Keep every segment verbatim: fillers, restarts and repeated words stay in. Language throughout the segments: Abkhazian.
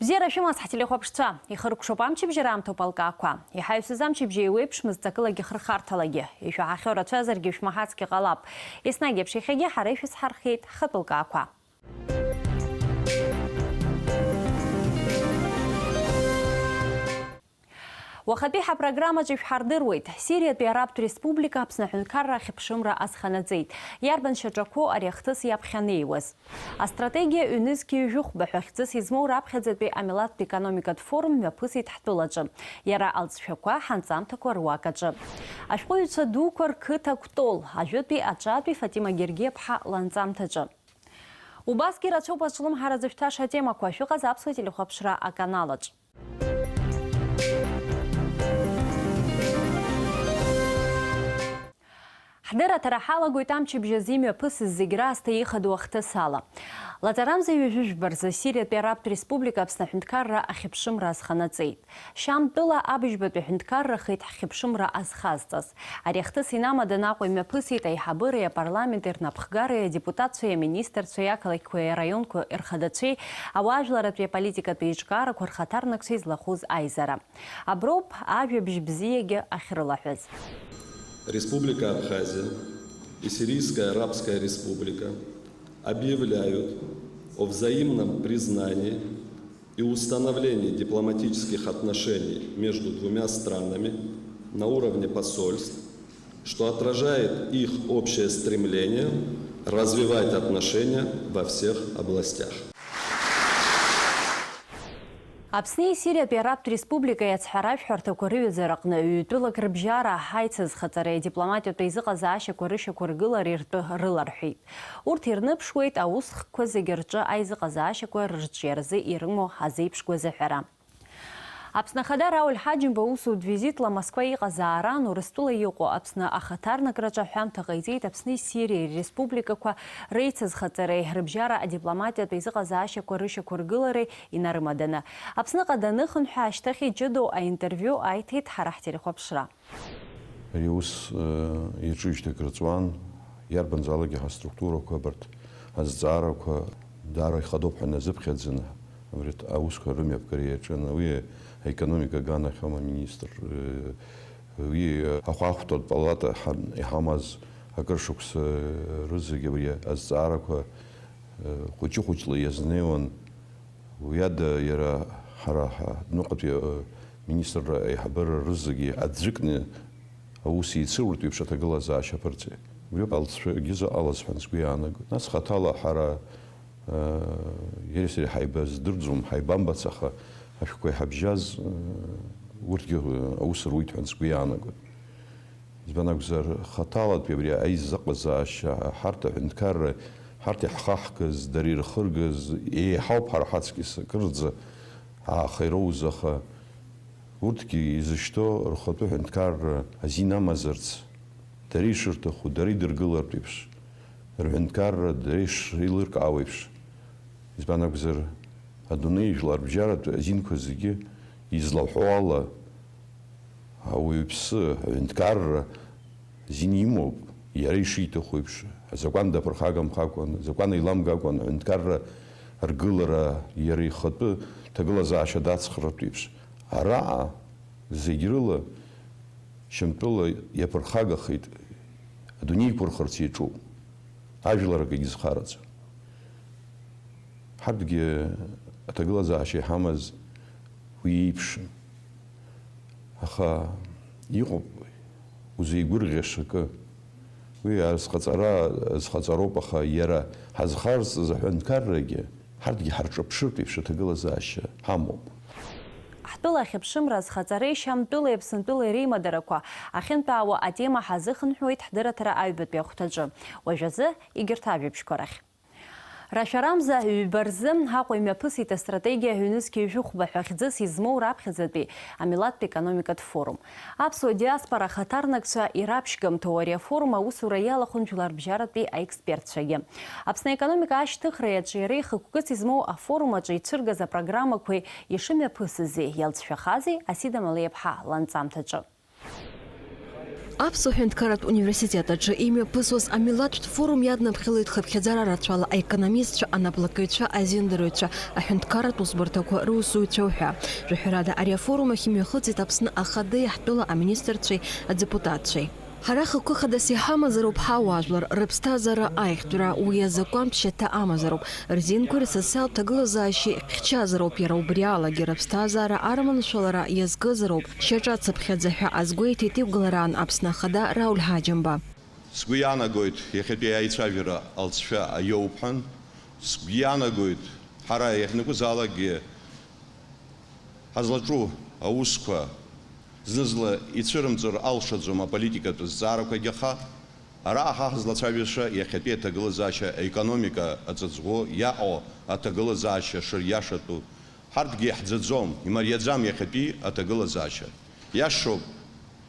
Бзиара шәымаз, ҳтелехәаԥшцәа! Ихыркәшоуп амчыбжьара аамҭоуп алкаақәа. Иҳаҩсыз амчыбжьа еиуеиԥшмызт ҵакылагьы хырхарҭалагьы. Ишәаҳахьоу рацәазаргьы шәмаҳацгьы ҟалап. Еснагь еиԥш иахьагьы ҳара ишәызҳархиеит ҳхатәы лкаақәа. Уахатәи ҳапрограммаҿы ишәҳардыруеит, Сириатәи Арабтә Республика Аԥсны аҳәынҭқарра ахьыԥшымра азханаҵеит. Иарбан шьаҿақәоу ари ахҭыс иаԥхьанеиуаз? Астратегиа ҩнызқьи жәохәба ҳәа хьӡыс измоу раԥхьаӡатәи амилаҭтә економикатә форум мҩаԥысит ҳтәылаҿы. Иара алҵшәақәа ҳанҵамҭақәа руак аҿы. Ашәҟәыҩҩцәа дуқәа рқыҭа Кәтол, ажәытәи аҿатәи Фатима Гергиаԥҳа ланҵамҭаҿы. Убасгьы рацәоуп азҿлымҳара зышәҭаша атемақәа, шәыҟаз аԥсуа телехәаԥшра аканалаҿ. Ҳдырраҭара ҳалагоит амчыбжь азы имҩаԥысыз зегь раасҭа ихадоу ахҭыс ала. Лаҵарамза ҩажәи жәба рзы Сириатәи Арабтә Республика Аԥсны аҳәынҭқарра ахьыԥшымра азханаҵеит. Шьамтәыла абыжьбатәи аҳәынҭқаррахеит ҳхьыԥшымра азхазҵаз. Ари ахҭыс инамаданы Аҟәа имҩаԥысит аиҳабыреи апарламенти рнапхгареи адепутатцәеи аминистрцәеи ақалақьқәеи араионқәеи рхадацәеи ауаажәларратәи аполитикатәи еиҿкаарақәа рхаҭарнакцәеи злахәыз аизара. Аброуп ажәабжь бзиагьы ахьрылаҳәаз. Республика Абхазия и Сирийская Арабская Республика объявляют о взаимном признании и установлении дипломатических отношений между двумя странами на уровне посольств, что отражает их общее стремление развивать отношения во всех областях. Аԥсни Сириатәи Арабтә Республикеи ацҳаражәҳәарҭақәа рыҩаӡараҟны ҩ-тәылак рыбжьара аицызхаҵареи адипломатиатә еизыҟазаашьақәа рышьақәыргылареи ртәы рыларҳәеит. Урҭ ирныԥшуеит аусхкқәа зегьы рҿы аизыҟазаашьақәа рырҿиаразы ирымоу азеиԥш гәазыҳәара. Аԥсны Ахада Рауль Ҳаџьымба усутә визитла Москва иҟазаара ан Урыстәыла иҟоу Аԥсны ахаҭарнакраҿы аҳәамҭа ҟаиҵеит Аԥсни Сириеи республикақәа реицызхаҵареи рыбжьара адипломатиатә еизыҟазаашьақәа рышьақәыргылареи инарымаданы. Аԥсныҟа даныхынҳәы ашьҭахь иҷыдоу аинтервиу аиҭеит ҳара ҳтелехәаԥшра. Ари аус, э, иаҿыжьҭеи акыр ҵуан, иарбанзаалакгьы ҳаструктурақәа абарҭ азҵаарақәа даара ихадоуп ҳәа иназыԥхьаӡаны, абарҭ аусқәа рымҩаԥгара иаҿын. Уи аекономика аганахь ама министр, э, уи ахәаахәҭратә палата ҳа-, иҳамаз акыр шықәса рызегь абри азҵаарақәа, э, хәыҷы-хәыҷла иазнеиуан. Уи ада иара ҳара ҳа-, адәныҟатәи, э, министрра аиҳабыра рызегьы аӡәыкны аус еицыруртә еиԥш аҭагылазаашьа аԥырҵеит. Убриоуп алҵшәагьы заҟалаз ҳәа сгәы иаанагоит. Нас хаҭала ҳара, э, иареи сареи ҳаибаздырӡом, ҳаибамбац, аха ашәҟәқәа иҳабжьаз, э, урҭгьы, э, аус руит ҳәа сгәы иаанагоит. Избан акәзар, хаҭалатәи абри аизыҟазаашьа ҳарҭ аҳәынҭқарра, ҳарҭ иаҳхаҳгаз, дара ирхыргаз, еиҳауп ҳара ҳаҵкьыс акырӡа ааха ироуз, аха урҭгьы изышьҭоу рхатәы ҳәынҭқарра азин амазарц, дара ишырҭаху, дара идыргылартә еиԥш, рҳәынҭқарра дара ишеилыркаауа еиԥш. Избан акәзар, адунеи жәлар рыбжьаратә азинқәа зегьы излаҳәо ала, ауаҩԥсы аҳәынҭқарра азин имоуп, иара ишиҭаху еиԥш, азакәан даԥырхагамхакәан, азакәан еиламгакәан, аҳәынҭқарра аргылара иара ихатәы ҭагылазаашьа дацхраратә еиԥш. Араҟа зегь рыла шьамтәыла иаԥырхагахеит, адунеи иқәырхарц иаҿуп, ажәлар акгьы зхараӡам. Ҳарҭгьы аҭагылазаашьа иҳамаз уи еиԥшын. Аха иҟоуп узеигәырӷьаша акы. Уи азхаҵара азхаҵароуп, аха иара ҳазхарҵаз аҳәынҭқаррагьы, ҳарҭгьы ҳарҿаԥшыртә еиԥш аҭагылазаашьа ҳамоуп. Ҳтәыла ахьыԥшымра азхаҵареи Шьамтәылеи Аԥсынтәылеи реимадарақәа ахьынтәаауа атема ҳазыхынҳәуеит ҳдырраҭара аҩбатәи ахәҭаҿы. Уажәазы егьырҭ ажәабжьқәа рахь. Рашәарамза ҩба рзы Аҟәа имҩаԥысит астратегиа ҩнызқьи жәохәба ҳәа хьӡыс измоу раԥхьаӡатәи амилаҭтә економикатә форум. Аԥсуа диаспора ахаҭарнакцәа ираԥшьгамҭоу ари афорум аусура иалахәын жәларбжьаратәи аекспертцәагьы. Аԥсны аекономика ашьҭыхреи аҿиареи хықәкыс измоу афорум аҿы ицәыргаз апрограммақәеи ишымҩаԥысызи, иалҵшәахази Асида Малеиаԥҳа ланҵамҭаҿы. Аԥсуа ҳәынҭқарратә университет аҿы имҩаԥысуаз амилаҭтә форум иаднаԥхьалеит хыԥхьаӡара рацәала аекономистцәа, анаплакыҩцәа, азиндарыҩцәа, аҳәынҭқарратә усбарҭақәа русзуҩцәа уҳәа. Жәаҳәарада, ари афорум ахь имҩахыҵит Аԥсны Ахадеи ҳтәыла аминистрцәеи адепутатцәеи. Ҳара хықәкы хадас иҳамазароуп ҳауаажәлар рыԥсҭазаара аиӷьтәра, уи азакәантә шьаҭа амазароуп. Рзинқәеи рсоциалтә ҭагылазаашьеи хьчазароуп, иара убри алагьы рыԥсҭазаара арманшәалара иазкызароуп, шьаҿа цыԥхьаӡа ҳәа азгәеиҭеит иқәгылараан Аԥсны Ахада Рауль Ҳаџьымба. Сгәы иаанагоит, иахьатәи аицәажәара алҵшәа аиоуп ҳәа. Сгәы иаанагоит, ҳара иахьанакәызаалакгьы ҳазлаҿу аусқәа зны-зынла ицәырымҵыр алшаӡом аполитикатә зҵаарақәагьы, аха араҟа ҳа ҳазлацәажәаша иахьатәи аҭагылазаашьа, аекономика аҵыҵӷәы иаҟоу аҭагылазаашьа шыриашатәу. Ҳарҭгьы иаҳӡаӡом, имариаӡам иахьатәи аҭагылазаашьа. Иашоуп,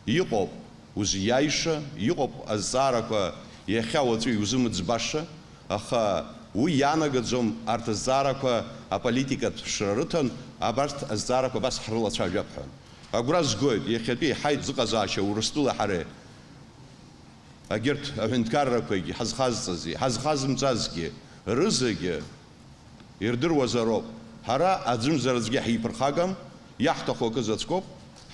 иҟоуп, узиааиша, иҟоуп азҵаарақәа иахьа уаҵәы иузымыӡбаша, аха уи иаанагаӡом арҭ азҵаарақәа аполитикатә ԥшра рыҭан, абарҭ азҵаарақәа абас ҳрылацәажәап ҳәа. Агәра згоит, иахьатәи ҳаизыҟазаашьа Урыстәылеи ҳареи, егьырҭ аҳәынҭқаррақәагьы ҳазхазҵази, ҳазхазымҵазгьы, рызегьы ирдыруазароуп. Ҳара аӡәымзар аӡәгьы ҳиԥырхагам, иаҳҭаху акы заҵәык ауп,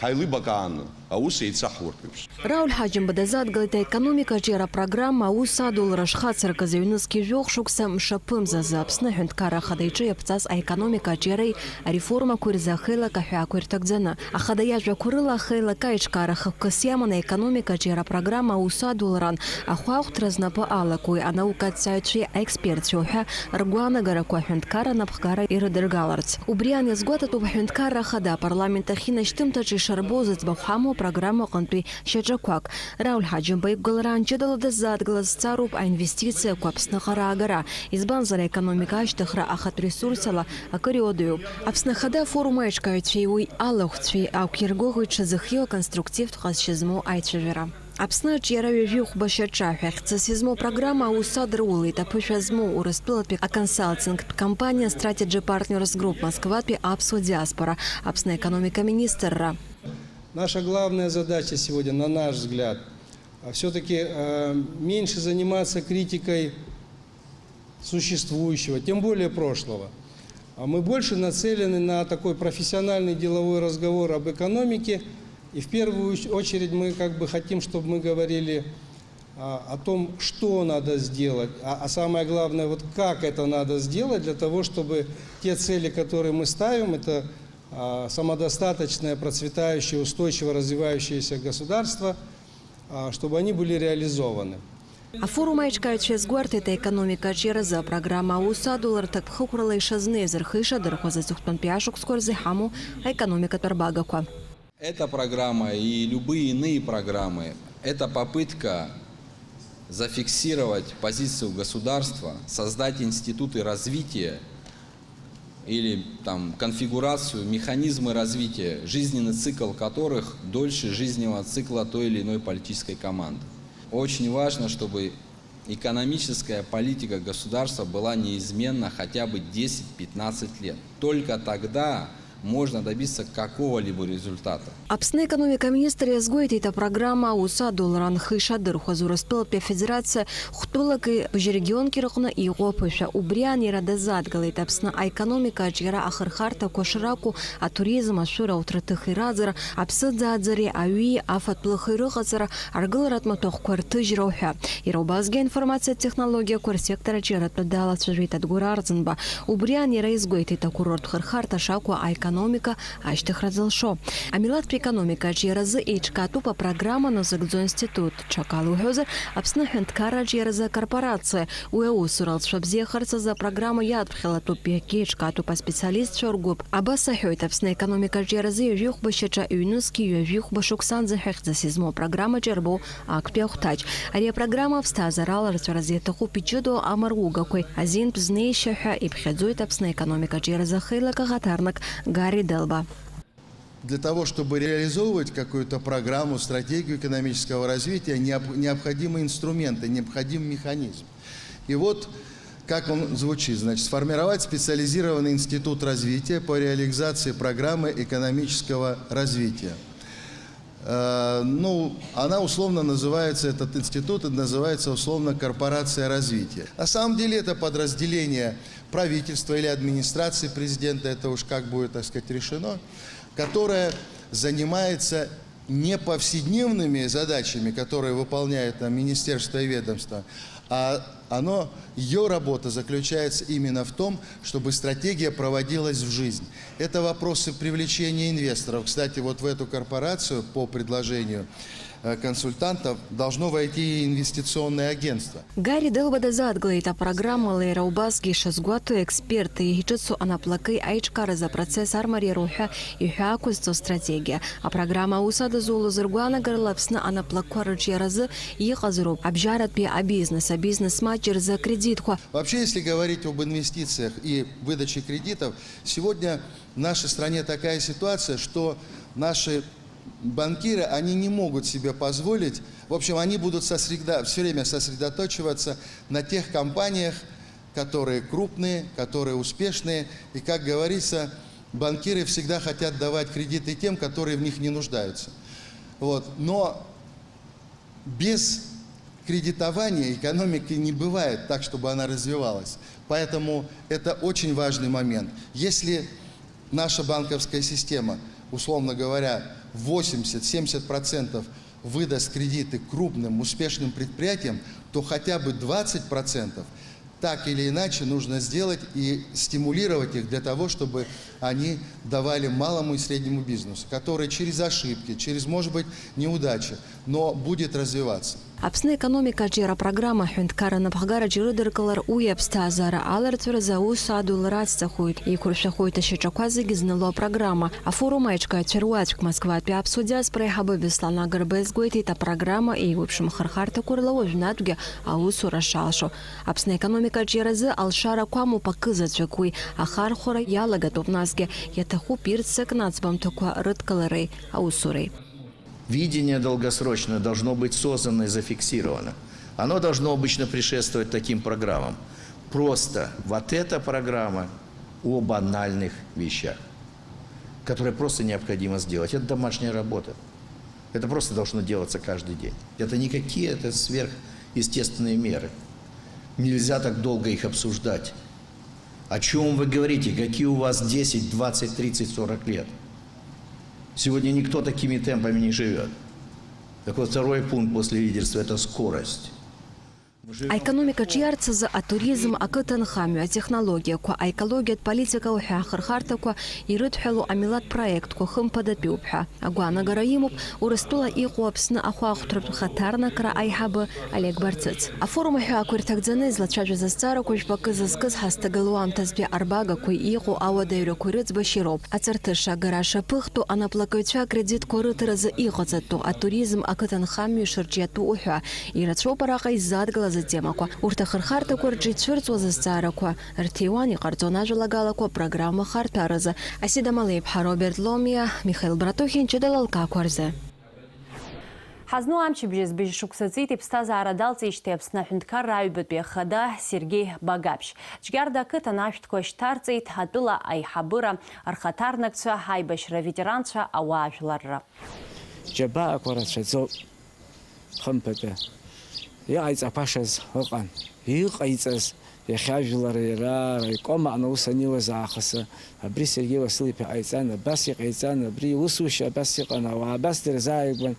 ҳаилибакааны аус еицаҳуртә еиԥш. Рауль Ҳаџьымба дазааҭгылеит аекономика аҿиара апрограмма аус адулара шхацыркыз, ҩнызқь жәохә шықәса мшаԥымзазы Аԥсны Аҳәынҭқарра Ахада иҿы иаԥҵаз аекономика аҿиареи ареформақәеи рзы ахеилак аҳәаақәа ирҭагӡаны. Ахада иажәақәа рыла, ахеилак аиҿкаара хықәкыс иаман аекономика аҿиара апрограмма аус адуларан ахәаахәҭра знапы алакуеи анаукаҭҵааҩцәеи аекспертцәеи уҳәа ргәаанагарақәа аҳәынҭқарра анапхгара ирыдыргаларц. Убри аан иазгәаҭатәуп аҳәынҭқарра ахада апарламент ахь инашьҭымҭаҿы ишарбоз зыӡбахә ҳамоу апрограмма аҟынтәи шьаҿақәак. Рауль Ҳаџьымба иқәгылараан ҷыдала даззааҭгылаз зҵаароуп аинвестициақәа Аԥсныҟа раагара, избанзар, аекономика ашьҭыхра ахатә ресурсала акыр иуадаҩуп. Аԥсны Ахада афорум аиҿкааҩцәеи уи алахәцәеи ақәиргәыӷуеит ҽазыхиоу аконструктивтә ҟазшьа змоу аицәажәара. Аԥсны аҿиара ҩажәи хәба шьаҿа ҳәа хьӡыс измоу программа аус адырулеит аԥышәа змоу Урыстәылатәи аконсалтингтә компаниа Strategy Partners Group Москватәи аԥсуа диаспора, Аԥсны аекономика министрра. Наша главная задача сегодня, на наш взгляд, все-таки меньше заниматься критикой существующего, тем более прошлого. А мы больше нацелены на такой профессиональный деловой разговор об экономике. И в первую очередь мы как бы хотим, чтобы мы говорили а, о том, что надо сделать, а, а самое главное, вот как это надо сделать для того, чтобы те цели, которые мы ставим, это а, самодостаточное, процветающее, устойчиво развивающееся государство, а, чтобы они были реализованы. Афорум аиҿкааҩцәа иазгәарҭеит аекономика аҿиаразы апрограмма аус адуларҭа гәхықәрала ишазнеиз рхы ишадырхәаз аҵыхәтәантәи ашықәсқәа рзы иҳамоу аекономикатә арбагақәа. Эта программа и любые иные программы — это попытка зафиксировать позицию государства, создать институты развития или там конфигурацию, механизмы развития, жизненный цикл которых дольше жизненного цикла той или иной политической команды. Очень важно, чтобы экономическая политика государства была неизменна хотя бы десять-пятнадцать лет. Только тогда можно добиться какого-либо результата. Аԥсны аекономика аминистр иазгәеиҭеит, апрограмма аус адулара анхы ишадырхәаз Урыстәылатәи Афедерациа хәтәылаки быжь регионки рҟны иҟоу аԥышәа. Убри аан иара дазааҭгылеит Аԥсны аекономика аҿиара ахырхарҭақәа шракәу, атуризм, ашәыра, ауҭраҭыхи раӡара, аԥсыӡааӡареи аҩи афатә-лыхи рыҟаҵара, аргыларатә маҭәахәқәа рҭыжьра уҳәа. Иара убасгьы аинформациатә технологиақәа рсектор аҿиаратә далацәажәеит Адгәыр Арӡынба. Убри аан иара изгәеиҭеит акурорттә хырхарҭа шакәу аекономика ашьҭыхра зылшо. Амилаҭтә економика аҿиаразы еиҿкаатәуп апрограмма назыгӡо аинститут. Ҽакала уҳәозар, Аԥсны аҳәынҭқарра аҿиаразы акорпорациа. Уи аусура алҵшәа бзиахарц азы апрограмма иадԥхьалатәуп, иагьеиҿкаатәуп аспециалистцәа ргәыԥ. Абас аҳәоит, Аԥсны аекономика аҿиаразы ҩажәи хәба шьаҿа ҩнызқьи ҩажәи хәба шықәсанӡа ҳәа хьӡыс измоу апрограммаҿы иарбоу актәи ахәҭаҷ. Ари апрограмма аԥсҭазаара аларҵәаразы иаҭахуп иҷыдоу амаругақәеи азинтә знеишьа ҳәа иԥхьаӡоит Аԥсны аекономика аҿиаразы ахеилак ахаҭарнак Гарри Делба. Для того, чтобы реализовывать какую-то программу, стратегию экономического развития, необ-, необходимы инструменты, необходим механизм. И вот, как он звучит, значит, сформировать специализированный институт развития по реализации программы экономического развития. Э, ну, она условно называется, этот институт называется условно корпорация развития. На самом деле это подразделение правительства или администрации президента, это уж как будет, так сказать, решено, которое занимается не повседневными задачами, которые выполняют там министерства и ведомства, а оно, ее работа заключается именно в том, чтобы стратегия проводилась в жизнь. Это вопросы привлечения инвесторов. Кстати, вот в эту корпорацию по предложению э, консультантов должно войти и инвестиционное агентство. Гарри Делба дазааҭгылеит апрограммала, иара убасгьы ишазгәаҭо, аексперти иҿыцу анаплакеи аиҿкааразы апроцесс армариароуп ҳәа иҳәа ақәызҵо стратегиа. Апрограмма аус адызулоз ргәаанагарала Аԥсны анаплакқәа рыҿиаразы иҟазароуп абжьаратәи абизнес, абизнес маҷ рзы акредитқәа. Вообще, если говорить об инвестициях и выдаче кредитов, сегодня в нашей стране такая ситуация, что наши банкиры, они не могут себе позволить, в общем, они будут сосредо-, все время сосредоточиваться на тех компаниях, которые крупные, которые успешные. И, как говорится, банкиры всегда хотят давать кредиты тем, которые в них не нуждаются. Вот. Но без кредитования экономики не бывает так, чтобы она развивалась. Поэтому это очень важный момент. Если наша банковская система, условно говоря, восемьдесят-семьдесят процентов выдаст кредиты крупным успешным предприятиям, то хотя бы двадцать процентов так или иначе нужно сделать и стимулировать их для того, чтобы они давали малому и среднему бизнесу, который через ошибки, через, может быть, неудачи, но будет развиваться. Аԥсны аекономика аҿиара апрограмма аҳәынҭқарра анапхгараҿ ирыдыркылар, уи аԥсҭазаара аларҵәаразы аус адулара ацҵахоит, еиқәыршәахоит ашьаҿақәа зегьы зныло апрограмма. Афорум аиҿкаҩцәа руаӡәк, Москватәи аԥсуа диаспора аиҳабы Беслан Агрба изгәеиҭеит, апрограмма еиуеиԥшым ахырхарҭақәа рыла уажәнатәгьы аусура шалшо. Аԥсны аекономика аҿиаразы алшарақәа амоуп акы заҵәык, уи ахархәара иалагатәуп, насгьы иаҭахуп ирццакны аӡбамҭақәа рыдкылареи аусуреи. Видение долгосрочное должно быть создано и зафиксировано. Оно должно обычно предшествовать таким программам. Просто вот эта программа о банальных вещах, которые просто необходимо сделать. Это домашняя работа. Это просто должно делаться каждый день. Это не какие-то сверхъестественные меры. Нельзя так долго их обсуждать. О чём вы говорите? Какие у вас десять, двадцать, тридцать, сорок лет? Сегодня никто такими темпами не живёт. Так вот, второй пункт после лидерства — это скорость. Аекономика ҿиарц азы атуризм, ақыҭанхамҩа, атехнологиақәа, аекологиатә политика уҳәа ахырхарҭақәа ирыдҳәалоу амилаҭ проектқәа хымԥадатәиуп ҳәа агәаанагара имоуп Урыстәыла иҟоу Аԥсны ахәаахәҭратә хаҭарнакра аиҳабы Олег Барцыц. Афорум аҳәаақәа ирҭагӡаны излацәажәаз азҵаарақәа жәпакы зызкыз ҳазҭагылоу аамҭазтәи арбагақәеи иҟоу ауадаҩрақәеи рыӡбашьа роуп. Аҵарҭыша, агара шаԥыхтәу, анаплакыҩцәа акредитқәа рыҭаразы иҟаҵатәу, атуризм, ақыҭанхамҩа ишырҿиатәу уҳәа. Ирацәоуп араҟа иззадгылаз атемақәа. Урҭ ахырхарҭақәа рҿы ицәырҵуаз азҵаарақәа рҭиуан, иҟарҵон ажәалагалақәа апрограмма ахарҭәаразы. Асида Малеиԥҳа, Роберт Ломиа, Михаил Братухин, ҷыдала алкаақәа рзы. Ҳазну амчыбжьаз быжь шықәса ҵит иԥсҭазаара далҵижьҭеи Аԥсны аҳәынҭқарра аҩбатәи ахада Сергеи Багаԥшь. Џьгьарда ақыҭан ашәҭқәа шьҭарҵеит атәыла аиҳабыра, рхаҭарнакцәа, аибашьра аветеранцәа, ауаажәларра. Џьабаақәа рацәаӡоуп, хымԥада. Иҟаиҵақәашаз ыҟан. Иҟаиҵаз, иахьа ажәлар иара араиком аҟны аус аниуаз аахысы, абри Сергеи Уасил-иԥа иҟаиҵан, абас иҟаиҵан, абри иусушьа абас иҟан, ауаа абас дырзааигәан,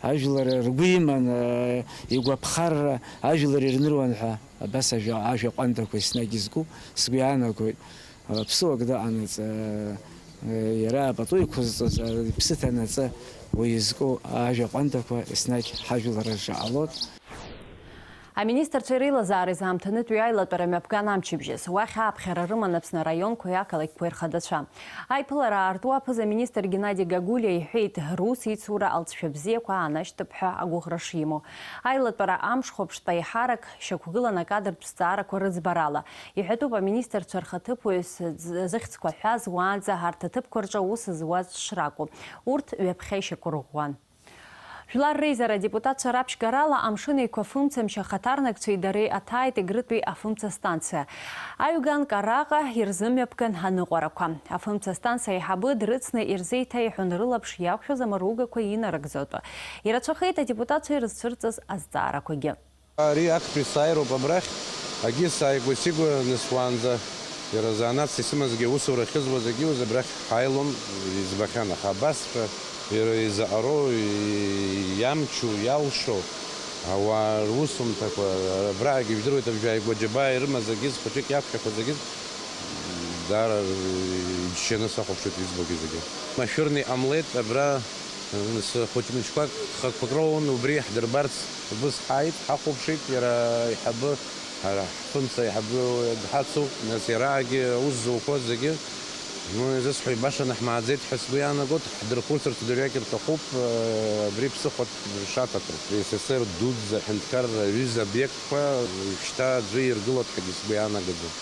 ажәлар ргәы иман, э, игәаԥхарра, ажәлар ирныруан ҳәа, абас ажәа, ажәа ҟәандақәа еснагь изку сгәы иаанагоит. Ԥсуак дыҟанаҵы, иара апату иқәызҵоз иԥсы ҭанаҵы, уи изку ажәа ҟәандақәа еснагь ҳажәлар рҿы ҟалоит. Аминистрцәа иреилазааразы аамҭанытәи аилатәара мҩаԥган амчыбжьаз. Уахь ааԥхьара рыман Аԥсны араионқәеи ақалақьқәеи рхадацәа. Аиԥылара аарту аԥыза-министр Геннади Гагулиа иҳәеит, рус ицура алҵшәа бзиақәа аанашьҭып ҳәа агәыӷра шимоу. Аилатәара амшхәаԥштә аиҳарак шьақәгылан акадртә зҵаарақәа рыӡбарала. Иҳәатәуп аминистрцәа рхаҭыԥуаҩс зыхьӡқәа ҳәаз уаанӡа арҭ аҭыԥқәа рҿы аус зуаз шракәу. Урҭ ҩаԥхьа ишьақәырӷәӷәан. Жәлар реизара адепутатцәа раԥшьгарала Амшын Еиқәа фымцамч ахаҭарнакцәеи дареи аҭааит Егрытәи афымца станциа. Аҩганк араҟа ирзымҩаԥган аныҟәарақәа. Афымца станциа аиҳабы дрыцны ирзеиҭаиҳәон рылаԥш иақәшәаз амаругақәа инарыгӡотәы. Ирацәахеит адепутатцәа ирызцәырҵыз азҵаарақәагьы. Ари актәи сааироуп абрахь, агьы сааигәа-сигәа нысуаанӡа, иара занааҭс исымазгьы, аусура ахьызуаз агьиуаз абрахь ҳаилон, избахьан, аха абасҵәҟьа иара изаҟароу, и-, иамчу, иалшо, ауаа русумҭақәа, абраагьы ижәдыруеит, абжьааигәа џьабаа ирымаз агьыз, хәыҷык иаԥхьақәаз агьыз, даара иџьшьаны сахәаԥшуеит избогьы зегьы. Машәырны иҟамлеит абра. Нас хәыҷ-мыҷқәак, хақәак роун, убри ҳдырбарц убыс ҳааит, ҳахәаԥшит, иара аиҳабы, ҳара ҳфымца аиҳабы дҳацуп, нас иараагьы аус зуқәоу зегьы, ну, изысҳәеит, баша ҳмааӡеит ҳәа сгәы иаанагоит, ҳдырхәыцырц дырҩегь рҭахуп, э, абри ԥсыхәа ршаҭатәу. С С Р дуӡӡа аҳәынҭқарра аҩыза обиектқәа шьҭа аӡәы иргылоит ҳәагьы сгәы иаанагаӡом.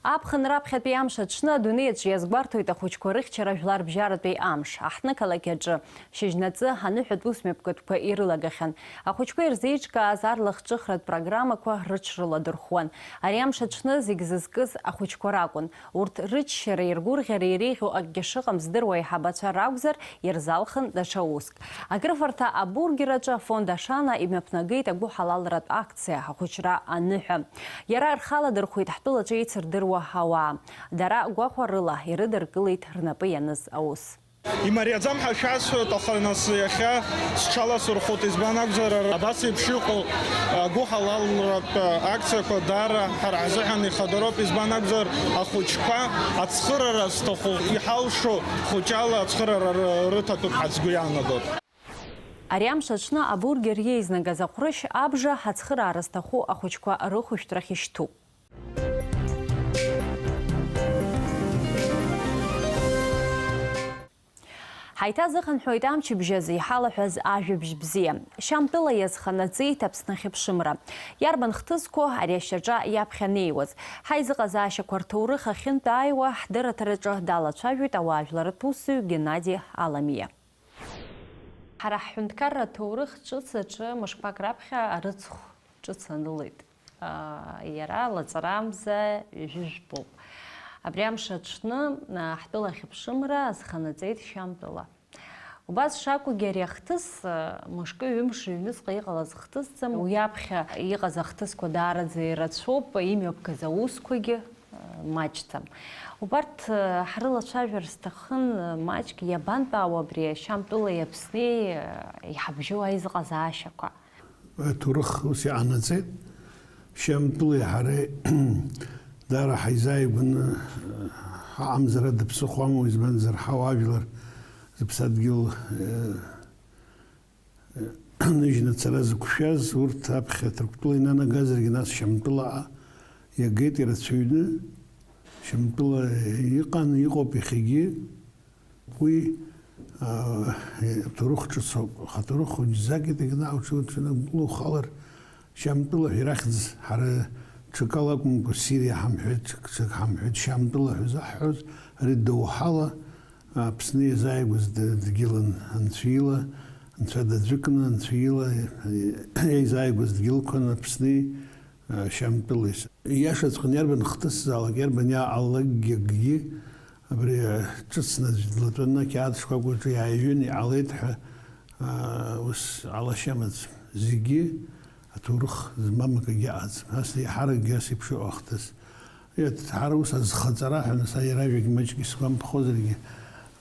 Аԥхын раԥхьатәи амш аҽны адунеи аҿы иазгәарҭоит ахәыҷқәа рыхьчара жәларбжьаратәи амш. Аҳҭнықалақь аҿы шьыжьнаҵы аныҳәатә усмҩаԥгатәқәа ирылагахьан. Ахәыҷқәа ирзеиҿкааз арлахҿыхратә программақәа рыҽрыладырхәуан. Ари амш аҽны зегь зызкыз ахәыҷқәа ракәын. Урҭ рыччареи ргәырӷьареи иреиӷьу акгьы шыҟам здыруа аиҳабацәа ракәзар, ирзалхын даҽа уск. Акрыфарҭа абургераҿы афонд Ашана имҩаԥнагеит агәыҳалалратә акциа, ахәыҷра аныҳәа. Иара рхаладырхәит ҳтәылаҿы еицырдыруа ауаа. Дара гәахәарыла ирыдыркылеит рнапы ианыз аус. Имариаӡам ҳәа шәасҳәоит, аха нас иахьа сҽаласырхәит, избан акәзар, ара абас еиԥш иҟоу агәыҳалалратә акциақәа даара ҳара ҳзыҳәан ихадароуп, избан акәзар, ахәыҷқәа ацхырара зҭаху, иҳалшо хәыҷала ацхырара ры-, рыҭатәуп ҳәа сгәы иаанагоит. Ари амш аҽны абургер иеизнагаз аҟәрышь абжа ацхыраара зҭаху ахәыҷқәа рыхәышәтәрахь ишьҭуп. Ҳаиҭазыхынҳәуеит амчыбжь азы иҳалаҳәаз ажәабжь бзиа. Шьамтәыла иазханаҵеит Аԥсны ахьыԥшымра. Иарбан хҭысқәоу ари ашьаҿа иаԥхьа неиуаз? Ҳаизыҟазаашьақәа рҭоурых ахьынтә ааиуа ҳдырраҭараҿы далацәажәоит ауаажәларратә усзуҩ Геннади Аламиа. Ҳара ҳҳәынҭқарра аҭоурых ҿыц аҿы мышқәак раԥхьа арыцхә ҿыц анылеит. Аа, иара лаҵарамза ҩажәи жәпоуп. Абри амш аҽны, аа, ҳтәыла ахьыԥшымра азханаҵеит Шьамтәыла. Убас шакәугьы ари ахҭыс, аа, мышкы, ҩымш, ҩнуҵҟа иҟалаз хҭысӡам. Уи аԥхьа иҟаз ахҭысқәа даараӡа ирацәоуп, имҩаԥгаз аусқәагьы маҷӡам. Убарҭ, э, ҳрылацәажәар сҭахын, э, маҷк, иабантәаауа абри Шьамтәылеи Аԥснеи, э, иҳабжьоу аизыҟазаашьақәа? Аҭоурых ус иҟанаҵеит. Шьамтәылеи ҳареи даара ҳаизааигәаны, э, ҳаҟамзар ада ԥсыхәа амоу, избанзар, ҳауаажәлар зыԥсадгьыл, э, ныжьны ацара зықәшәаз, урҭ аԥхьа Ҭырқәтәыла инанагазаргьы, нас Шьамтәылаҟа иагеит ирацәаҩны. Шьамтәыла иҟан, иҟоуп иахьагьы. Уи, аа, ҭоурых ҿыцоуп. Аха ҭоурых хәыҷӡак иҭагьы наҟ-ҽы уцәанагәыла ухалар, Шьамтәыла ҳәа ирахьӡ, ҳара ҽакала акәымкәа, Сириа ҳамҳәеит, ҽак, ҽак ҳамҳәеит, Шьамтәыла ҳәа заҳҳәоз, ари доуҳала, Аԥсны иазааигәаз д-, дгьылын, Анцәа ила, Анцәа даӡәыкны, Анцәа ила, еизааигәаз дгьылқәан Аԥсни, а, Шьамтәылеи. Ииашаҵәҟьаны иарбан хҭысзаалак, иарбан иааҟалалакгьы акгьы, абри, а, ҿыцны аӡә длатәаны ақьаад шкәакәаҿы иааҩын, иҟалеит ҳәа, а, ус ҟалашьа амаӡам. Зегьы аҭоурых змам акгьы ыҟаӡам. Ас еиҳаракгьы ас еиԥш иҟоу ахҭыс. Иаҭ-, ҳара ус азхаҵара ҳәа, нас, ари ажәагь маҷк исгәамԥхозаргьы,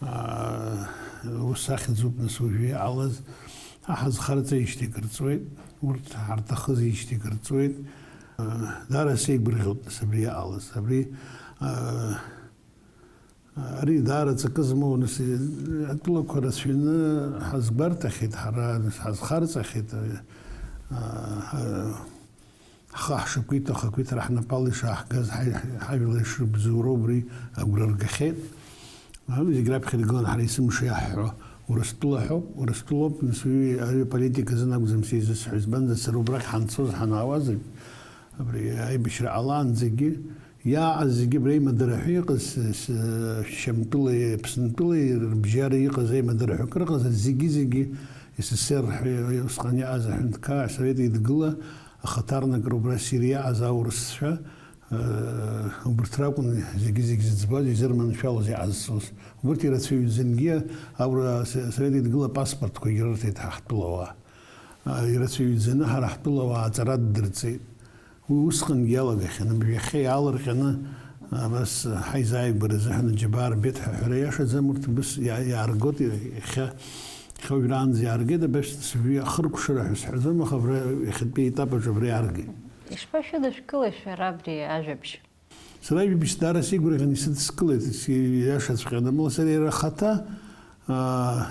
аа, ус ахьӡуп, нас, уажәы иҟалаз, ҳа ҳазхарҵеижьҭеи акыр ҵуеит, урҭ ҳарҭахызижьҭеи акыр ҵуеит. Даара сеигәырӷьоит, нас, абри иҟалаз. Абри, аа, ари даара ҵакы змоу, нас, атәылақәа рацәаҩны ҳазгәарҭахьеит, ҳара, нас, ҳазхарҵахьеит, аа, ҳа-, Ҳхы ҳшақәиҭу, ахақәиҭра ҳнапала ишааҳгаз, ҳаи-, ҳажәлар ишрыбзоуроу убри агәра ргахьеит. Ам, зегь раԥхьа иргылан ҳара есымша иаҳҳәо Урыстәыла ҳәоуп, Урыстәылоуп, нас уи ари аполитика азын акәӡам сеизысҳәо, избанзар, сара убрахь ҳанцоз, ҳанаауаз, абри аибашьра ҟалаанӡагьы, иааҟаз зегьы абри аимадара ҳәа иҟаз, с-, с-, Шьамтәылеи Аԥснытәылеи рыбжьара иҟаз аимадара ҳәа акрыҟазар, зегьы-зегьы С С С Р ҳәа усҟан иааз аҳәынҭқар, асовет еидгыла ахаҭарнакра убра Сириа иааз аурысцәа, э, убырҭ ракәын зегьы-зегь зыӡбаз, изырманшәалоз иҟазҵоз. Убырҭ ирацәаҩӡангьы аура-, с-, асовет еидгыла апаспортқәагьы рырҭеит ҳа ҳтәылауаа. А, ирацәаҩӡаны ҳара ҳтәылауаа аҵара ддырҵеит. Уи усҟангьы иалагахьан, абри иахьа иаалырҟьаны, абас ҳаизааигәара азыҳәан аџьабаа рбеит ҳәа аҳәара иашаӡам, урҭ абас иа-, иааргоит, иахьа, иахьа уажәраанӡа иааргеит, абас сыжәҩа ахыркәшара ҳәа сҳәаӡом, аха абра иахьатәи аетап аҿы абра иааргеит. Ишԥашәыдышәкылеи шәара абри ажәабжь? Сара ажәабжь даара сеигәырӷьаны исыдыскылеит, ис-, иашаҵәҟьаны, амала сара иара ахаҭа, аа,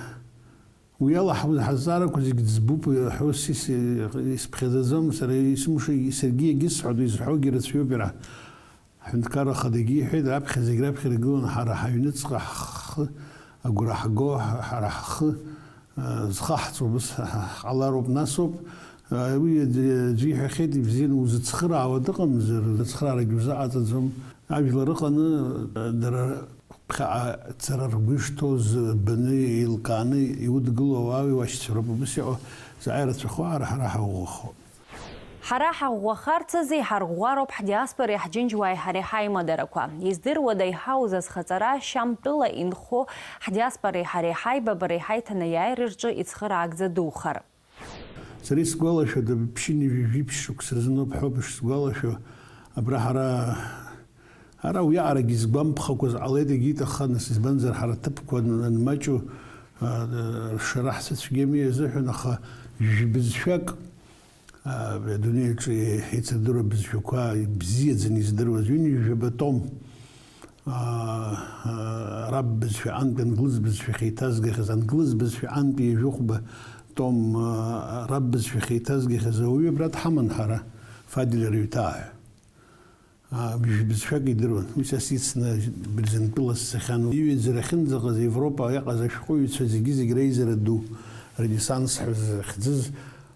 Уи ала ҳа-, ҳазҵаарақәа зегь ӡбуп, ҳәа ус ис-, исыԥхьаӡаӡом, сара исымша, саргьы егьысҳәоит, изҳәогьы рацәаҩуп иара. Аҳәынҭқарра Ахадагьы иҳәеит, раԥхьа зегь раԥхьа иргыланы ҳара ҳаҩныҵҟа ҳхы агәра ҳго, ҳа-, ҳара ҳхы, а, зхаҳҵо убыс ҳа-, ҳа-, ҳҟалароуп, насоуп. А, уи аӡәы, аӡәы иҳәахьеит, ибзианы узыцхыраауа дыҟамзар, ацхыраарагьы узаҟаҵаӡом. Ажәлар ыҟаны, а, дара Ԥхьаҟа цара ргәы ишҭоу збаны, еилкааны иудгылоу ауаҩы уашьцәа роуп, убыс иҟоу зааира рацәахо, ара ҳара ҳаӷәӷәахо. Ҳара ҳаӷәӷәахарц азы иҳарӷәӷәароуп ҳдиаспореи ҳџьынџьуааи ҳареи ҳаимадара. Издыруада иҳауз азхаҵара Шьамтәыла инхо ҳдиаспореи ҳареи ҳаибабареи ҳаиҭанеиааира рҿы ицхыраагӡа духар? Сара исгәалашәоит, ԥшьынҩажәи жәиԥшь шықәса рзын ауп ҳәоуп ишсгәалашәо. Абра ҳара, ара уиаҟарагьы изгәамԥхакәаз ҟалеит, егьит, аха нас, избанзар, ҳара аҭыԥқәа ан-, анмаҷу, а, ршара ҳзацәгьами азыҳәан, аха жәбызшәак, а, адунеи аҿы еицырдыруа бызшәақәа ибзиаӡаны издыруаз ҩынҩажәаба том, аа, араб бызшәа антәи англыз бызшәахь еиҭазгахьаз, англыз бызшәа антәи ҩажәихәба том, аа, араб бызшәахь еиҭазгахьаз ауаҩы абра дҳаман ҳара, Фадель Арҩҭаа ҳәа. Аа, бжь-, бызшәак идыруан. Уи са сицны Брезентәыла сцахьан. Иҩаӡара ахьынӡаҟаз, Европа иҟаз ашәҟәыҩҩцәа зегьы-зегь реизара ду, ренессанс ҳәа зыхьӡыз,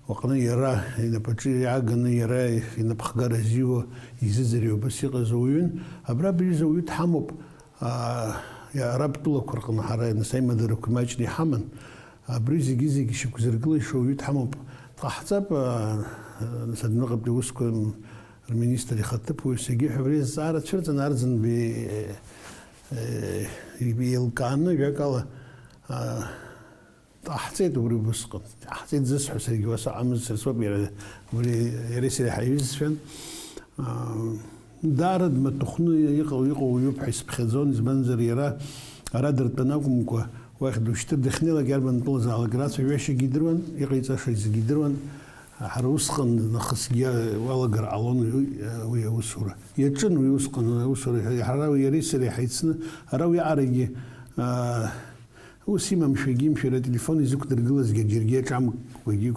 Уаҟны иара инапаҿы иааганы, иара инапхгара зиуа, изыӡырҩуа убас иҟаз ауаҩын. Абра абри изы ауаҩы дҳамоуп, аа, араб тәылақәа рҟны ҳара нас аимадарақәа имаҷны иҳаман. Абри зегьы-зегьы шьақәзыргылеишьо ауаҩы дҳамоуп. Дҟаҳҵап, аа, нас адәныҟатәи аусқәа рминистр ихаҭыԥуаҩ, егьи ҳәа абри азҵаара цәырҵын, Арӡынбеи, е, еилкааны, жәакала, аа, Ҟаҳҵеит убри убысҟан. Ҟаҳҵеит зысҳәо саргьы уасаҟамызт, сара соуп иара, убри иареи сареи ҳаиҩызцәан. Аа, даара дмаҭәахәны иҟоу, иҟоу уаҩуп ҳәа исыԥхьаӡон, избанзар иара ара дыртәаны акәымкәа, уахь душьҭыр дахьнеилак иарбан тәылазаалак рацәажәашьагьы идыруан, иҟаиҵаша зегьы идыруан. Ҳара усҟан нахысгьы уалагар ҟалон уи, уи аусура. Иаҿын уи усҟан аусура, ҳара иареи сареи ҳаицны, ара уиаҟарагьы, аа, Ус имамшәагьы имшәара ателефон изықәдыргылазгьы џьаргьы аҿамкәагьы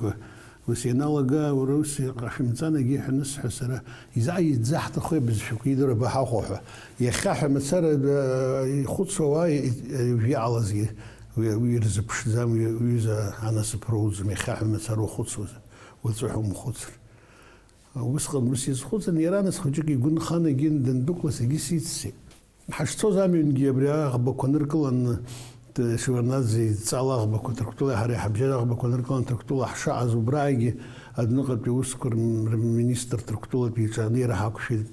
ус ианалага, уара ус иҟашәымҵан, егьи ҳәа анысҳәа сара, изааигӡа ҳҭаху абызшәақәа идыруа баҳахәа ҳәа. Иахьа ҳәа мацара, э, ихәыцуа уа, э, э, уажә иҟалазгьы уи, уи ирзыԥшӡам, уи, уҩыза анасыԥ роуӡом, иахьа ҳәа мацара ухәыцуазар, уаҵәы ҳәа умхәыцыр. Усҟан ус изхәыцын, иара нас хәыҷык игәы нхан, егьи дандәықәлаз, егьи сиццеит. Ҳашцоз амҩангьы абри аӷбақәа ныркыланы, т-, Шеварднаӡе идҵала аӷбақәа Ҭырқәтәылеи ҳареи ҳабжьара аӷбақәа ныркыланы Ҭырқәтәыла ҳшаҟаз убраагьы адәныҟатәи аусқәа рм-, рминистр Ҭырқәтәылатәи иҿы анеира ҳақәшәеит,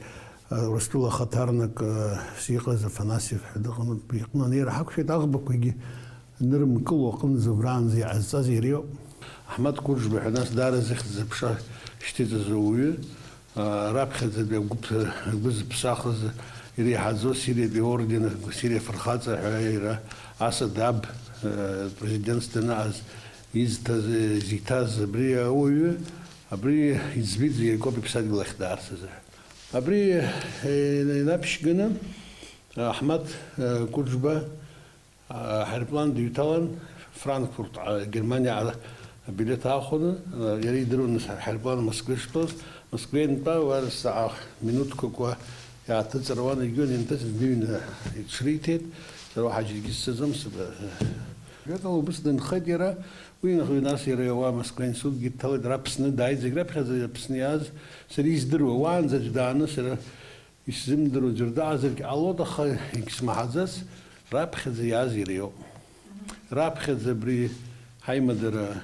а, Урыстәыла ахаҭарнак, а, иҟаз Афанасьев ҳәа дыҟан, убри иҟны анеира ҳақәшәеит, аӷбақәагьы нырымкыло аҟынӡа убраанӡа иҟазҵаз иара иоуп. Аҳмаҭ Қәыџьба ҳәа нас даара зыхьӡ-зыԥша шьҭыҵыз ауаҩы, Раԥхьаӡатәи агәыԥ-, агәы зыԥсахыз иреиҳаӡоу Сириатәи аорден, Сириа афырхаҵа ҳәа иара асаӡ аб, э, президентс данааз изҭаз, изиҭаз абри ауаҩы, абри иӡбеит иара икоуп иԥсадгьыл ахь даарц азы. Абри, э, инаԥшьганы, Аҳмаҭ, э, Кәыџба, Аҳаирплан дыҩҭалан, Франкфуртҟа, Германиаҟа абилеҭ аахәаны, иара идыруан нас аҳаирплан Москва иштәоз. Москва иантәа, уа сааҭ минуҭқәак уа иааҭыҵыр ауан, егьиуан, ианҭыҵ дныҩны иҽриҭеит, сара уаҳа џьаргьы сцаӡом, сыб-, Ветал убыс дынхеит иара, уи нас иара уа Москва аинститутгьы дҭалеит, ара Аԥсны дааит, зегь раԥхьаӡа Аԥсны иааз сара издыруа, уаанӡа аӡә дааны сара Исзымдыруа ӡәыр дыҟазаргьы ҟалоит, аха егьсмаҳаӡац, раԥхьаӡа иааз иара иоуп. Раԥхьаӡа абри ҳаимадара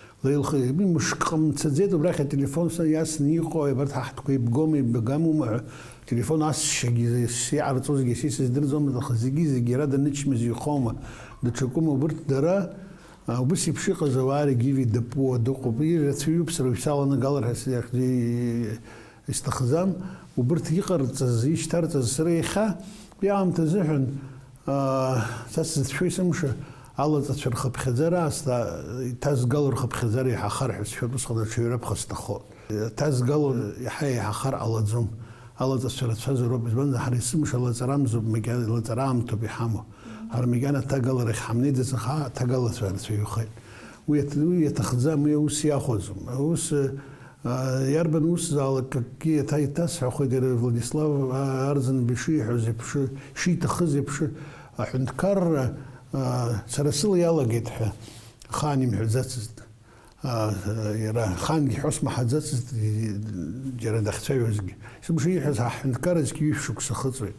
Леилх-, мышк ҟамцаӡеит, убрахь ателефон са иасны иҟои, абарҭ ҳаҳҭқәа ибгома, ибгамума ҳәа, ателефон асшьагьы, сиҟарҵозгьы, са исыздырӡомызт, аха зегьы-зегьы иара данычмазаҩхома, даҽакума, убырҭ дара, а, убыс еиԥш иҟаз ауаа регьы дыԥуа дыҟоуп. Ирацәаҩуп, сара уажә саланагалар ҳәа сиахьӡ-, исҭахӡам, убырҭ иҟарҵаз, ишьҭарҵаз сара иахьа, уи аамҭа азыҳәан, аа, са сзыцәшәо есымша алаҵацәа рхыԥхьаӡара аасҭа, иҭазгало рхыԥхьаӡара иаҳахар ҳәа сшәоит, усҟан аҽаҩра ԥха сҭахоит. Иҭазгало иаҳа еиҳахар ҟалаӡом. Алаҵацәа рацәазароуп, избанзар, ҳара есымша лаҵарамзоуп, макьана лаҵара аамҭоуп иҳамоу. Ҳара макьана аҭагаларахь ҳамнеиӡац, аха аҭагалацәа рацәаҩхеит. Уи иаҭ-, уи иаҭахӡам, уи аус иахәаӡом. Аус, Иарбан усзаалак акгьы еиҭа иҭасҳәахуеит, иара Владислав Арӡынба ишиҳәоз еиԥш, ишиҭахыз еиԥш, аҳәынҭқарра, сара сыла иалагеит ҳәа ахаан имҳәаӡацызт. Иара ахаангьы ҳәа смаҳаӡацызт, џьара дахьцәажәозгьы. Сымша ииҳәаз, ҳаҳҳәынҭқарра зқьи ҩышә шықәса ахыҵуеит.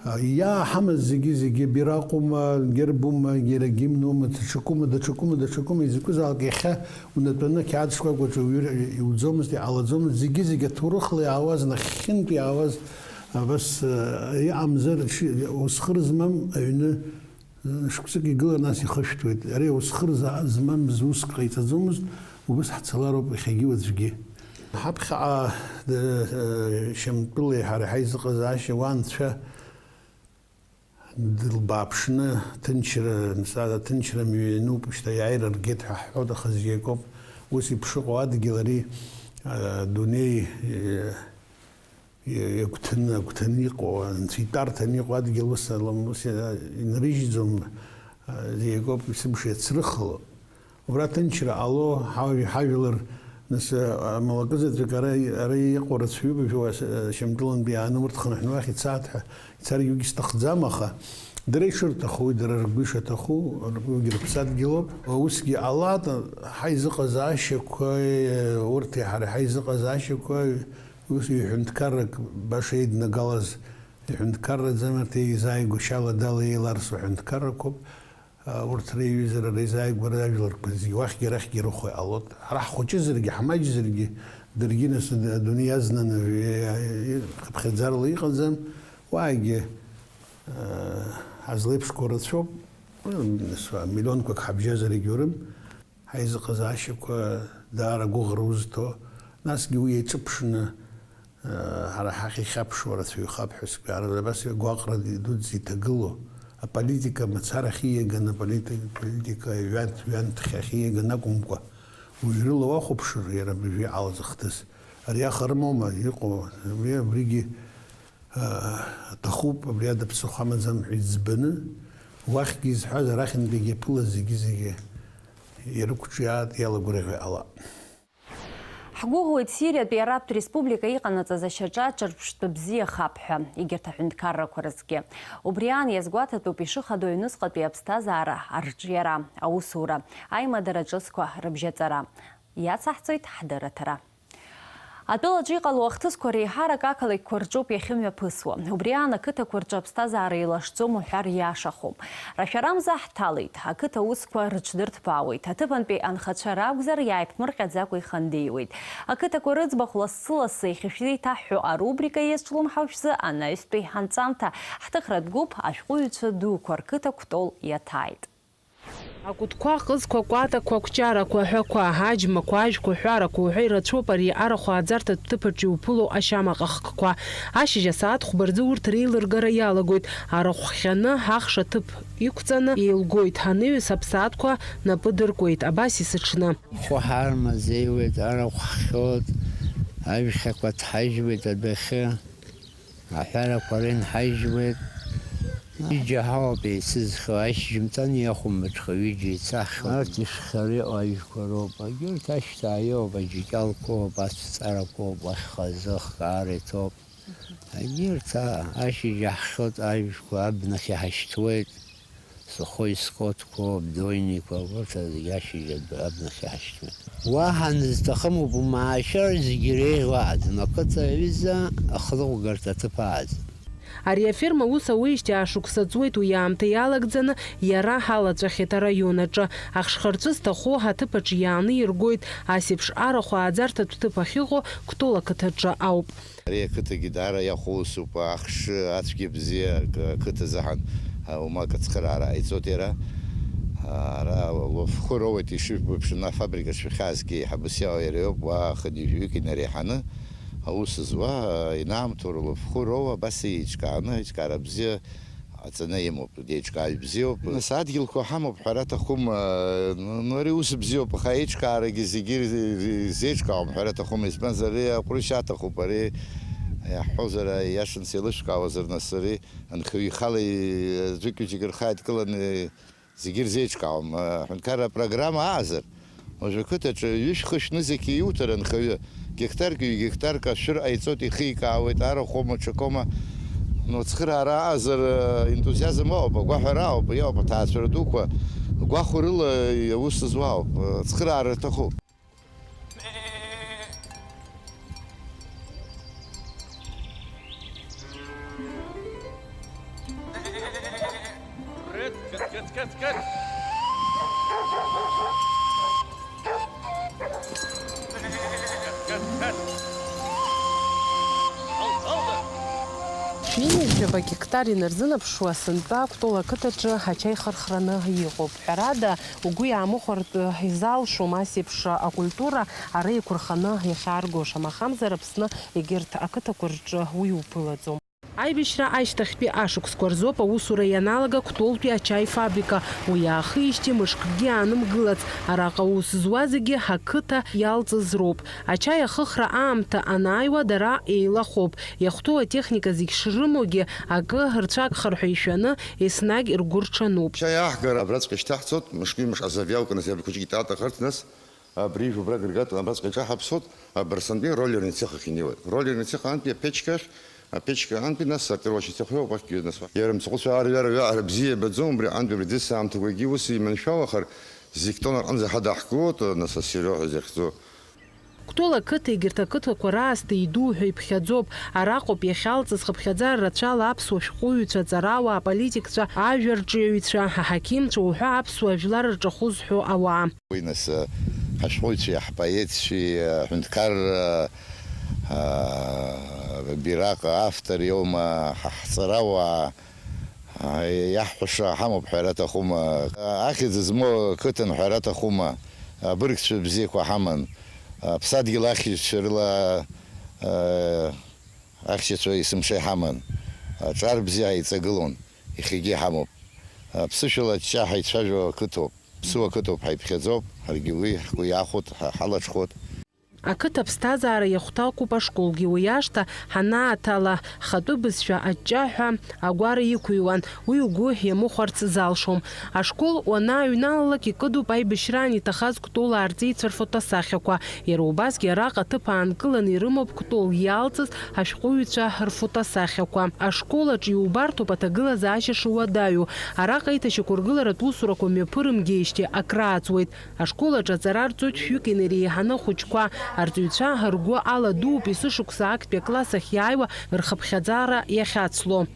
Иааҳамаз зегьы-зегьы бираҟума, гербума, иара гимнума, даҽакума, даҽакума, даҽакума, изакәызаалак иахьа унатәаны ақьаад шкәакәаҿы уҩыр иуӡомызт, иҟалаӡомызт, зегьы-зегьы аҭоурыхла иаауаз, нахьхьынтә иаауаз, абас, э, иҟамзар, ши-, усхыр змам аҩны, э, шықәсык игылан, нас ихышәҭуеит. Ари усхыр за-, змам зуск ҟаиҵаӡомызт, убыс ҳцалароуп иахьагьы уаҵәгьы. Ҳаԥхьаҟа, д-, э, Шьамтәылеи ҳареи ҳаизыҟазаашьа уа анцәа дылбааԥшны, ҭынчра, нас аҭынчра мҩа иануп, шьҭа иааира ргеит ҳәа ҳҳәоит, аха зегь акоуп. Ус еиԥш ыҟоу адгьыл ари, э, дунеи, э, иагәҭаны, агәҭаны иҟоу, анцәа итәарҭаны иҟоу адгьыл ус алам, ус иа-, инарыжьӡом, э, зегь акоуп, сымш иацрыхало. Убра ҭынчра ҟало, ҳажә-, ҳажәлар, нас, а, амалакы заҵәык ара, ара иҟоу рацәаҩуп, ижәуа, а, Шьамтәылантәи иааны урҭ хынҳәны уахь ицааит ҳәа ицаргьы уигьы сҭахӡам, аха дара ишырҭаху, дара ргәы ишаҭаху, уигьы рыԥсадгьылоуп. Усгьы ҟалап, ҳаизыҟазаашьақәа, урҭи ҳареи ҳаизыҟазаашьақәа, ус иҳәынҭқаррак баша еиднагалаз, иҳәынҭқарраӡам, арҭ еизааигәа шьала-дала еиларсу ҳәынҭқаррақәоуп. Урҭ реиҩызара, реизааигәара ажәларқәа зегьы уахьгьы арахьгьы ирыхәо иҟалоит. Ҳара ҳхәыҷызаргьы, ҳмаҷзаргьы, даргьы нас адунеи иазнаны, хыԥхьаӡарала иҟаӡам. Уаагьы, э, ҳазлеиԥшқәоу рацәоуп. Нас миллионқәак ҳабжьазар егьаурым. Ҳаизыҟазаашьақәа даара гәыӷра узҭо. Насгьы уи еиҿыԥшны Ҳара ҳахь ихьаԥшуа рацәаҩхап ҳәа сгәы иаанагоит, абас гәаҟра дуӡӡа иҭагылоу, аполитика мацарахь ииаганы, аполитика, политика ҩанҭ-, ҩанҭхьахь ииаганы акәымкәа, уажәрыла уахәаԥшыр, иара абыржәы иҟалаз ахҭыс, ари аха рымоума иҟоу, абри, абригьы, аа, аҭахуп, абри ада ԥсыхәа амаӡам ҳәа иӡбаны, уахьгьы изҳәаз, арахьынтәигьы иаԥылаз зегьы-зегьы ирықәҿиаат, иалагәырӷьо иҟалап. Ҳгәыӷуеит Сириатәи Арабтә Республика иҟанаҵаз ашьаҿа ҿырԥштәы бзиахап ҳәа, егьырҭ аҳәынҭқаррақәа рзгьы. Убри аан иазгәаҭатәуп ишыхадоу аҩныҵҟатәи аԥсҭазаара арҿиара, аусура, аимадара ҿыцқәа рыбжьаҵара. Иацаҳҵоит ҳдырраҭара. Атәылаҿы иҟало ахҭысқәа реиҳарак ақалақьқәа рҿоуп иахьымҩаԥысуа. Убри аан ақыҭақәа рҿы аԥсҭазаара еилашӡом уҳәар иашахом. Рашәарамза ҳҭалеит, ақыҭа усқәа рыҽдырҭбаауеит, аҭыԥантәи анхацәа ракәзар, иааиԥмырҟьаӡакәа ихандеиуеит. Ақыҭақәа рыӡбахә лассы-лассы иахьышәзеиҭаҳҳәо арубрика иазҿлымҳау шәзы анаҩстәи ҳанҵамҭа, ҳҭыхратә гәыԥ ашәҟәыҩҩцәа дуқәа рқыҭа Кәтол иаҭааит. Акәытқәа, ахызқәа, акәатақәа, ақәҷарақәа, аҳәақәа, аџьмақәа, ажәқәа, аҳәарақәа уҳәа ирацәоуп ари арахә ааӡарҭатә ҭыԥаҿ иуԥыло ашьамаҟа хкқәа. Ашьыжь асааҭ хәба рзы урҭ реилыргара иалагоит. Арахә хианы ахш аҭыԥ иқәҵаны еилгоит, ҳаныҩыс аԥсаатәқәа напы дыркуеит, абас есыҽны. Ахәы ҳармазеиуеит, арахә ҳхьоит, ажәхьақәа ҭҳажьуеит адәахьы. Аҳәарақәа рынҳажьуеит. Ҩыџьа ҳауп еицызхьоу, ашьжьымҭан иахәмаҽха ҩыџьа еицаҳхьоуп. Арҭ ишхьара иҟоу ажәқәа роуп. Егьырҭ ашьҭа ааиоуп, аџьыкьалқәоуп, ацәҵарақәоуп, уахь хазы ахкаара иҭоуп. Егьырҭ а-, ашьыжь иаҳхьоит ажәқәа, абнахь иҳашьҭуеит. Сухой скотқәоуп, дойникқәа, урҭ зегь ашьыжь адәы абнахь иҳашьҭуеит. Уаҳа анызҭахым ауп, умаашьар зегь иреиӷьу аӡам, ақыҭа аҩыза ахныҟәгарҭа аҭыԥ ааӡам. Ари аферма аус ауеижьҭеи ашықәса ҵуеит, уи аамҭа иалагӡаны иара ҳалаҵәахьеит араион аҿы. Ахшхарҵәы зҭаху аҭыԥ аҿы иааны иргоит, ас еиԥш арахә ааӡарҭатә ҭыԥ ахьыҟоу Кәтол ақыҭаҿы ауп. Ари ақыҭагьы даара иахәо усуп, ахш ацәгьа бзиа ак-, ақыҭа заҳан, а, уамак ацхыраара ҟаиҵоит иара. Ара лыфхәы роуеит, ишыжәбо еиԥш, ана афабрика шәахьаазгеи, ҳабыс иаауа иара иоуп, уа хынҩажәаҩык инареиҳаны аус зуа, а, инаамҭоу рылыфхәы роуа, абас еиҿкааны, еиҿкаара бзиа ҟаҵаны имоуп, деиҿкааҩ бзиоуп. Нас адгьылқәа ҳамоуп ҳәара аҭахума, ну, ну, ари ус бзиоуп, аха аиҿкаарагьы зегьы ир-, ир-, ирзеиҿкаауам ҳәара аҭахума, избанзар, ари аҟәрышь аҭахуп, ари иаҳҳәозар, иашан сеилышәкаауазар, нас ари анхаҩы ихала и-, аӡәык-ҩыџьак рхы ааидкыланы зегьы ирзеиҿкаауам. Аҳәынҭқарра апрограмма аазар, уажәы ақыҭаҿы ҩышә-хышә нызқь иуҭар анхаҩы, геқтарк, ҩ-геқтарк ашәыр ҟаиҵоит, ихикаауеит, арахәома, ҽакома. Но ацхыраара аазар, ентузиазм ауп, агәаҳәара ауп, иауп, аҭаацәара дуқәа гәахәарыла аус зуа ауп, ацхыраара рҭахуп. Шәи жәаба гектар инарзынаԥшуа сынтәа Кәтол ақыҭаҿы ачаи хырхраны иҟоуп. Ҳәарада, угәы иаамыхәартә изалшом ас еиԥш акультура ара еиқәырханы иахьаарго, шамахамзар Аԥсны егьырҭ ақыҭақәа рҿы уи уԥылаӡом. Аибашьра ашьҭахьтәи ашықәсқәа рзоуп аусура ианалага Кәтолтәи ачаи фабрика. Уи аахижьҭеи мышкгьы аанымгылац, араҟа аус зуа зегьы ҳақыҭа иалҵыз роуп. Ачаи ахыхра аамҭа анааиуа дара еилахәоуп. Иахәҭоу атехника зегь шрымоугьы, акы рцәагхар ҳәа ишәаны, еснагь ргәы рҽануп. Ачаи аҳгара абраҵәҟьа ишьҭаҳҵоит, мышкы-ҩымш азавиалка, нас иаб хәыҷык итаатахарц, нас абри ижәуа абра дыргатәны абраҵәҟьа иҿаҳаԥсоит, абырсантәи роллерный цех ахь инеиуеит. Роллерный цех антәи аԥечка ахь, аԥечка антәи, нас сортировочный цех иоуп, уахьгьы, нас уахь. Иара мцхәцәа аарҩара уи ара бзиа ибаӡом, убри антәи абри дысаамҭақәагьы ус иманшәалахар, зегь тонна рҟынӡа ҳадаҳкылоит, нас асироҳәа захьӡу. Кәтол ақыҭа егьырҭ ақыҭақәа раасҭа идуу ҳәа иԥхьаӡоуп. Араҟоуп иахьалҵыз хыԥхьаӡара рацәала аԥсуа шәҟәыҩҩцәа, аҵарауаа, аполитикцәа, ажәа рҿиаҩцәа, аҳақьымцәа уҳәа аԥсуа жәлар рҿахәы зҳәо ауаа. Уи нас, ҳашәҟәыҩҩцәеи ҳпоетцәеи, аҳәынҭқарра, а, бираҟ автор иоума, ҳа ҳҵарауаа, а, иаҳҳәаша ҳамоуп ҳәа аҭахума. Ахьӡ змоу ақыҭан ҳәа аҭахума, абыргцәа бзиақәа ҳаман, аԥсадгьыл ахьӡцәа рыла, а, ахьчацәа есымша иҳаман, аҿар бзиа ҳаиҵагылон, иахьагьы иҳамоуп. Аԥсышәала аҷҷа ҳаицәажәо ақыҭоуп. Ԥсуа қыҭоуп, ҳаиԥхьаӡоуп, ҳаргьы уи ҳгәы иахәоит, ҳа-, ҳалаҽхәоит. Ақыҭа аԥсҭазаара иахәҭакуп ашколгьы, уи ашҭа ҳанааҭала, ҳхатәы бызшәа аҷҷаҳәа агәара иқәыҩуан, уи угәы иамыхәарц залшом. Ашкол уанааҩналалак икыдуп аибашьраан иҭахаз Кәтолаа рҵеицәа рфотосахьақәа, иара убасгьы араҟа аҭыԥ аанкыланы ирымоуп Кәтол иалҵыз ашәҟәыҩҩцәа рфотосахьақәа. Ашкол аҿы иубарҭоуп аҭагылазаашьа шуадаҩу. Араҟа аиҭашьақәыргыларатә усурақәа мҩаԥырымгеижьҭеи акрааҵуеит. Ашкол аҿы аҵара рҵоит шәҩык инареиҳаны ахәыҷқәа. Арҵаҩцәа ргәы ала дууп есышықәса актәи акласс ахь иааиуа рхыԥхьаӡара иахьацло.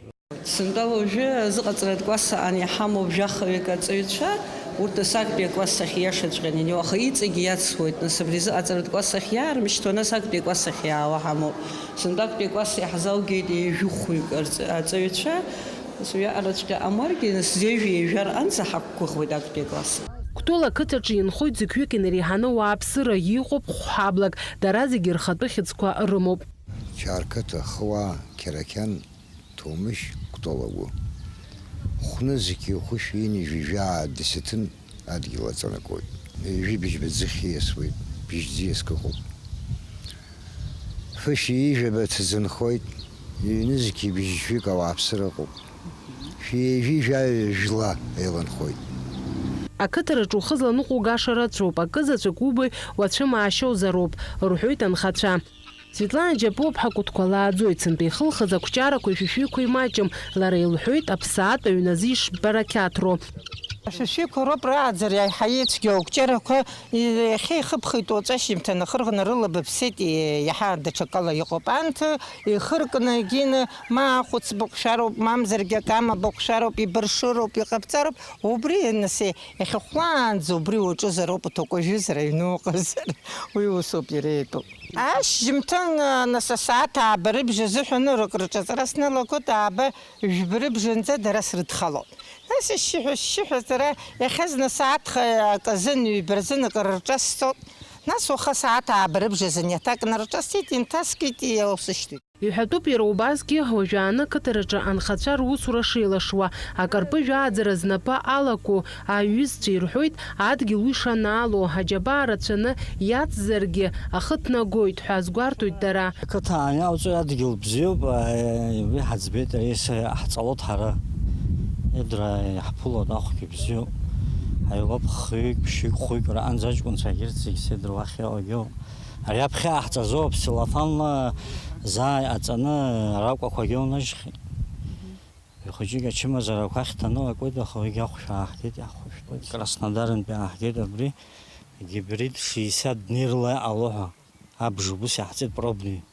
Сынтәа уажәы азыҟаҵаратә класс аан иҳамоуп жәахаҩык аҵаҩцәа, урҭ нас актәи акласс ахь ииашаҵәҟьаны инеиуа, аха иҵегь иацлоит, нас абри азыҟаҵаратә класс ахь иаармышьҭуа, нас актәи акласс ахь иаауа ҳамоуп. Сынтәа актәи акласс иаҳзалгеит ҩажәи хәҩык арҵ-, аҵаҩцәа, нас уиаҟараҵәҟьа амаргьы, нас зежәи ҩажәи рҟынӡа ҳақәгәыӷуеит актәи акласс. Кәтол ақыҭаҿы инхоит зықьҩык инареиҳаны ауааԥсыра, иҟоуп хәҳаблак, дара зегьы рхатәы хьыӡқәа рымоуп. Чарқыҭа, Хыуаа, Қьарақьан, Ҭумышь, Кәтол агәы. Хәнызқьи хәышәи ҩынҩажәи жәаа десятин адгьыл аҵанакуеит. Ҩажәи быжьба ӡыхь ииасуеит, быжь ӡиаск ыҟоуп. Фышәи ҩажәи жәаба ҭӡы нхоит, ҩнызқьи быжь жәҩык ауааԥсыра ыҟоуп. Шәи ҩажәи жәаҩа жәла еиланхоит. Ақыҭараҿы ухы зланыҟәугаша рацәоуп, акы заҵәык убаҩ уацәымаашьозароуп, рҳәоит анхацәа. Светлана Џьапуаԥҳа кәытқәа лааӡоит, сынтәа ихылхыз ақәҷарақәеи шәишәиқәеи маҷым, лара илҳәоит аԥсаатә аҩны азы ишбарақьаҭроу. Ашәишәиқәа роуп рааӡара иаҳа ицәгьоу, акәҷарақәа иахьа ихыԥхеит, уаҵәашьыжьымҭан ахырӷны рыла быԥсит, иаҳа даҽакала иҟоуп. Анҭ ихыркны егьины ма ахәыц быҟәшәароуп, мамзаргьы акама быҟәшәароуп, ибыршыроуп, иҟабҵароуп, убри нас иахьахәлаанӡа убри уаҿызароуп, уҭакәажәызар, аҩны уҟазар, уи усоуп иара итәу. Ашьжьымҭан, нас асааҭ ааба рыбжа азыҳәан урак рҿаҵара сналагоит, ааба жәба рыбжанӡа дара срыдхалоит. Нас ашьшьыҳәа-шьшьыҳәа сара иахьа зны сааҭ х-, акы азын, ҩба рзын акы рырҿасҵоит. Нас уаха сааҭ ааба рыбжазын иаҭак нарҿасҵеит, инҭаскит, иаусышьҭит. Иҳәатәуп иара убасгьы, уажәааны ақыҭараҿы анхацәа русура шеилашуа, акарпыжә ааӡара знапы алаку аҩызцәа ирҳәоит, адгьыл уи шанаало, аџьабаа рацәаны иацзаргьы ахы ҭнагоит ҳәа азгәарҭоит дара. Ақыҭа аниауҵои адгьыл бзиоуп, уи ҳаӡбеит, аиса ҳҵалот ҳара. Едра иаҳԥылот ахәгьы бзиоуп. Ҳаилоуп хҩык, ԥшьҩык, хәҩык раанӡа аҷкәынцәа егьырҭ зегь седра уахь иҟоугьы. Ари аԥхьа иаҳҵазоуп, селофанла заа иҟаҵаны ракәақәагьы унажьхьеит. Ихәыҷык ачымазарақәа ахьҭаны акуеит, аха уигьы ахәшә ааҳгеит, иаҳхәышәтәуеит. Краснодарынтәи ааҳгеит абри, гибрид шестьдесят дней рыла иҟало ҳәа. Абжа убыс иаҳҵеит пробный.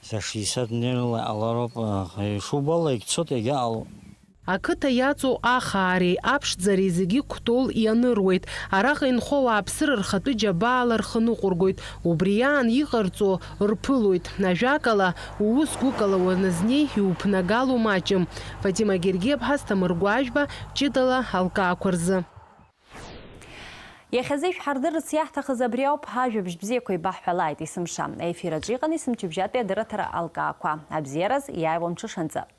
За шестьдесят дней рыла иҟалароуп, аха ишубо ала егьцоит, егьаҟало. Ақыҭа иаҵоу ахаареи аԥшӡареи зегьы Кәтол ианыруеит. Араҟа инхо ауааԥсыра рхатәы џьабаала рхы ныҟәыргоит. Убри аан иҟарҵо рԥылоит. Ажәакала, уус гәыкала уаназнеи иуԥнагало маҷым. Фатима Гергиаԥҳа, Асҭамыр Гәажәба, ҷыдала алкаақәа рзы. Иахьазы ишәҳардырырц иаҳҭахыз абри ауп, ажәабжь бзиақәа еибаҳҳәалааит есымша. Аефир аҿы иҟан есымчыбжьатәи адырраҭара алкаақәа. Абзиараз, иааиуа мҽышанӡа.